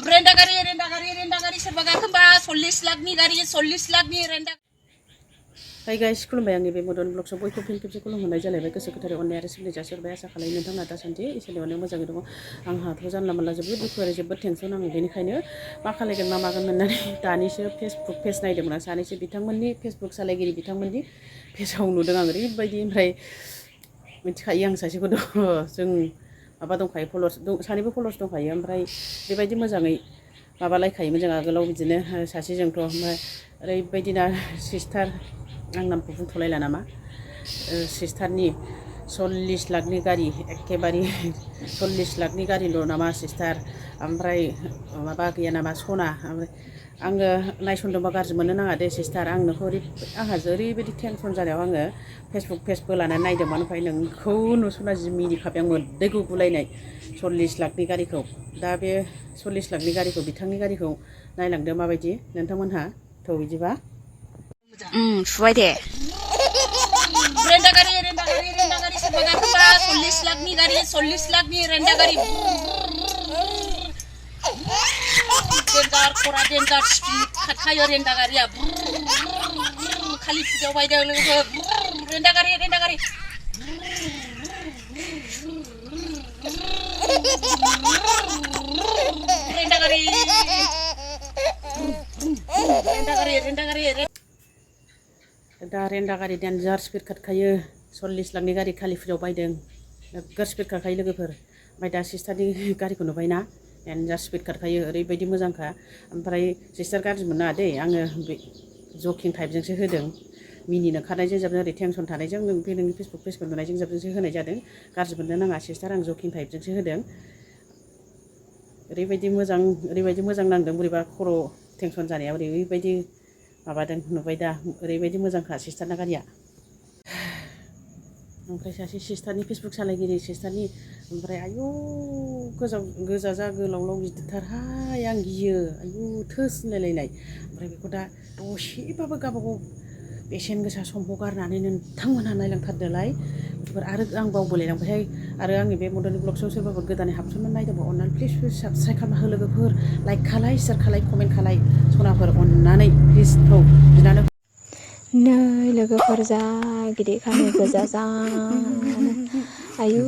रेन्दा गारि सोरबा गाखोबा 40 लाखनि गारि 40 लाखनि रेन्दा। हाय गाइस खुलुमबाय आंनि बे मदन ब्लग्सआव बयखौबो फिन खेबसे खुलुमहरनाय जालायबाय गोसो गोथारै अननाय आरो सिबिनाय जासिहरबाय आसा खालामो नोंथांमोना दासान्दि इसोरनि अननायाव मोजाङै दङ आंहाथ' जानला मोनला जोबोद दुखु आरो जोबोद टेनसन आङो बेनिखायनो मा खालायगोन मा मागोन होननानै दानिसो फेसबुक पेज नायदोंमोन आं सानैसो बिथांमोननि फेसबुक सालायगिरि बिथांमोननि पेजाव नुदों आं ओरैबायदि ओमफ्राय मिथिखायो आं सासेखौ दङ जों माबा दंखायो फल'स सानैबो फल'स दंखायो ओमफ्राय बेबायदि मोजाङै माबालायखायोमोन जों आगोलाव बिदिनो सासेजोंथ' ओमफ्राय ओरैबायदिना सिस्टार आं नामखौ बुंथ'लायला नामा सिस्टारनि 40 लाखनि गारि एखेबारे 40 लाखनि गारिल' नामा सिस्टार ओमफ्राय माबा गैया नामा सना ओमफ्राय आङो नायसनदोंबा गाज्रि मोननो नाङा दे सिस्टार आं नोंखौ आंहा ओरैबायदि टेनसन जानायाव आङो फेसबुक पेजबो लानानै नायदोंमोन ओमफ्राय नोंखौ नुस'ना जि मिनिखाबाय आं मोदै गुगुलायनाय 40 लाखनि गारिखौ दा बे 40 लाखनि गारिखौ बिथांनि गारिखौ नायलांदो माबायदि नोंथांमोनहा थ' बिदिबा सुबाय दे रेन्दा गारि सोरबा गाखोबा 40 लाखनि गारि 40 लाखनि रेन्दा गारि डेन्जार स्पिड खारखायो रेन्दा गारिया खालि फुजायाव बायदों लोगोफोर रेन्दा गारि रेन्दा गारि दा रेन्दा गारि डेन्जार स्पिड खारखायो 40 लाखनि गारि खालि फुजायाव बायदों नोगोर स्पिड खारखायो लोगोफोर ओमफ्राय दा सिस्टारनि गारिखौ नुबायना डेन्जार स्पिड खारखायो ओरैबायदि मोजांखा ओमफ्राय सिस्टार गाज्रि मोना दै आङो बे जकिं टाइपजोंसो होदों मिनिनो खारनायजों जाबजों ओरै टेनसन थानायजों बे नोंनि फेसबुक पेजखौ नुनायजों जाबजोंसो होनाय जादों गाज्रि मोननो नाङा सिस्टार आं जकिं टाइपजोंसो होदों ओरैबायदि मोजां नांदों बोरैबा खर' टेनसन जानायाव ओरैबायदि माबादों नुबाय दा ओरैबायदि मोजांखा सिस्टारना गारिया ओमफ्राय सासे सिस्टारनि फेसबुक सालायगिरि सिस्टारनि ओमफ्राय आयौ गोजा जा गोलावलाव गिदिरथारहाय आं गियो आयौ थोस होनलायलायनाय ओमफ्राय बेखौ दा दसेबाबो गावबागाव बेसेन गोसा समखौ गारनानै नोंथांमोनहा नायलांथारदोलाय आरो आं बावबोलायलांबायहाय आरो आंनि बे मदननि ब्लग्सआव सोरबाफोर गोदानै हाबसननानै नायदोंबा अननानै प्लिज साबस्क्राइब खालामना हो लोगोफोर लाइक खालाय शेयार खालाय कमेन्ट खालाय सनाफोर अननानै प्लिज थौ बिनानाव नै लोगोफोर जा गिदिर खानो गोजा जा आयु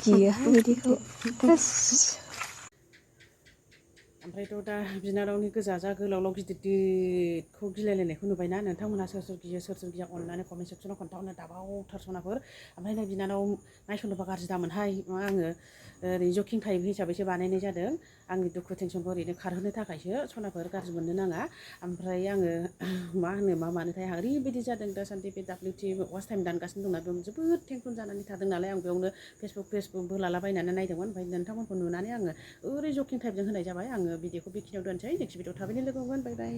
गियोहाय बिदिखौ ओमफ्रायथ' दा बिनानावनि गोजा जा गोलावलाव गिदिरखौ गिलायलायनायखौ नुबायना नोंथांमोनहा सोर सोर गियो सोर सोर गिया अननानै कमेन्ट सेक्सनाव खोन्थाहरनो दाबावथार सनाफोर ओमफ्राय नै बिनानाव नायसनदोंबा गाज्रि दामोनहाय आङो ओरै जकिं टाइप हिसाबैसो बानायनाय जादों आंनि दुखु टेनसनखौ ओरैनो खारहोनो थाखायसो सनाफोर गाज्रि मोननो नाङा ओमफ्राय आङो मा मानोथाय आंहा ओरैबायदि जादों दासान्दि बे WT वाच टाइम दानगासिनो दंना बेयावनो जोबोद टेनसन जानानै थादों नालाय आं बेयावनो फेसबुक लालाबायनानै नायदोंमोन ओमफ्राय नोंथांमोनखौ नुनानै आङो ओरै जकिं टाइपजों होनाय जाबाय आङो भिडिअखौ बेखिनियाव दोनसै नेक्स्ट भिडिअ थाबैनो लोगो मोनगोन बाय बाय।